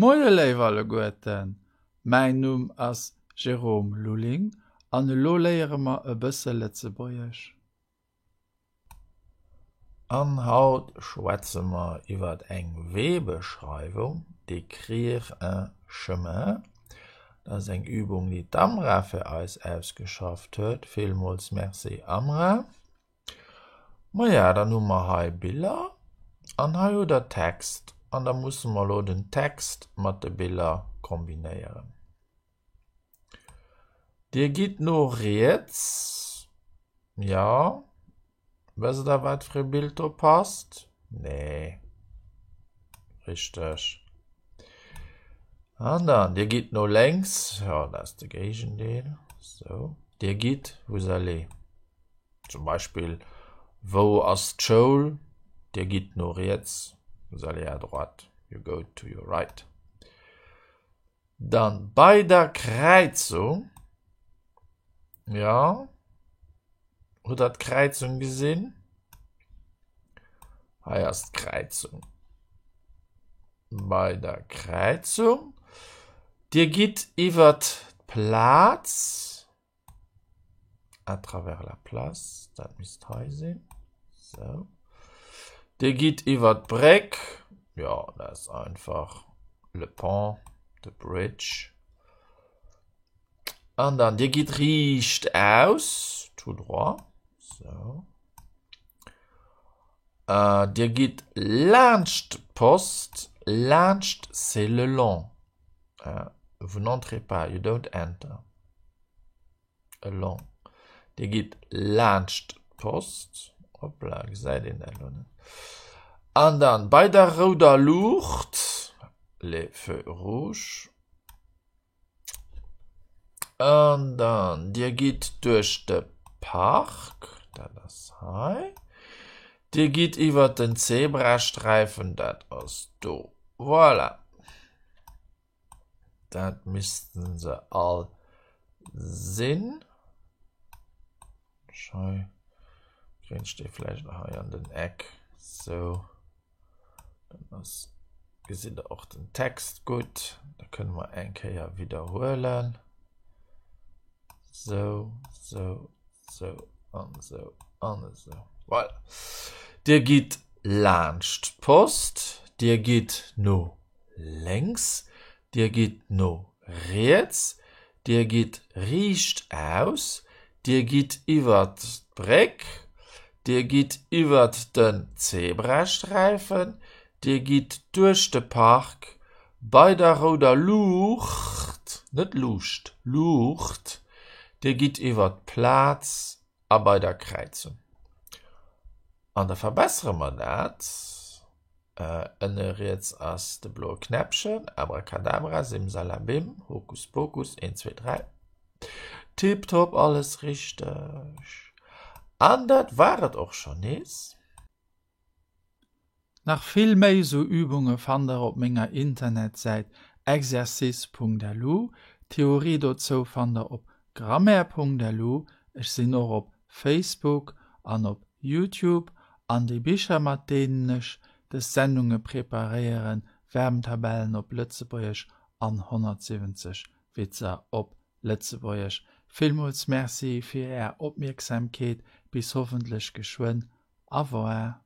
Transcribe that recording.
Moie léif alleguerten, mäin Numm ass Jérôme Lulling an elo léiere mer e bësse Lëtzebuergesch. An haut schwätze mer iwwer eng Weebeschreiwung, décrire un chemin. Dat ass eng Übung, déi d'Amra fir eis ausgeschafft huet. Villmools Merci Amra. Maja, dann hu mer hei Biller an hei hutt der Text an da musse mer elo den Text mat de Biller kombinéieren. Dir gitt no riets, jo, wësst der wat fir e Bild do passt? Nee, richteg. An dann, Dir gitt no lénks, jo, dat ass de Géigendeel, sou, Dir gitt, vous allez. Zum Beispill, Wou ass d'Schoul? Dir gitt no riets, vous allez à droite, you go to your right. Dann bei der Kräizung, jo, hutt der d'Kräizung gesinn? Hei ass d'Kräizung. Bei der Kräizung, Dir gitt iwwert d'Plaz. À travers la place, dat misst hei sinn. Sou. Dir gitt iwwer d'Bréck. Jo, dat ass einfach le pont, the bridge. An dann Dir gitt riicht aus, tout droit. Sou. Äh, Dir gitt laanscht d'Post, laanscht, c'est le long. Äh, vous n'entrez pas, you don't enter. Along. Dir gitt laanscht d'Post. Hoppla, gesäit een dat elo net. An dann bei der rouder Luucht, les feux rouges. An dann Dir gitt duerch de Park, dat ass hei. Dir gitt iwwer den Zebrasträifen, dat ass do. Voilà. Dat missten se all sinn. Schei. Kréint ech déi vläicht nach hei an den Eck. Sou. Dann ass, gesitt der och den Text gutt. Da kënne mer eng Kéier widderhuelen. Sou, sou, sou an sou an esou. Voilà. Dir gitt laanscht d'Post, Dir gitt no lénks, Dir gitt no riets, Dir gitt riicht aus, Dir gitt iwwert d'Bréck, Dir gitt iwwert den Zebrasträifen, Dir gitt duerch de Park, bei der rouder Luucht, net Luucht, Luucht, Dir gitt iwwert d'Plaz a bei der Kräizung. An da verbessere mer dat. Ënne riets ass de bloe Knäppchen, Abracadabra, Simsalabim, Hokuspokus, een, zwee, dräi. Tiptop, alles richteg. An dat war et och schonn nees. Nach vill méi sou Übunge fannt der op menger Internetsäit exercice.lu. D'Theorie dozou fannt der op grammaire.lu. Ech sinn och op Facebook an op Youtube. An déi Bicher mat deenen ech des Sendunge preparéieren, Verbentabellen op Lëtzebuergesch an 170 Witzer op Lëtzebuergesch. Villmools Merci fir är Opmierksamkeet. Bis hoffentlech geschwënn. Au revoir.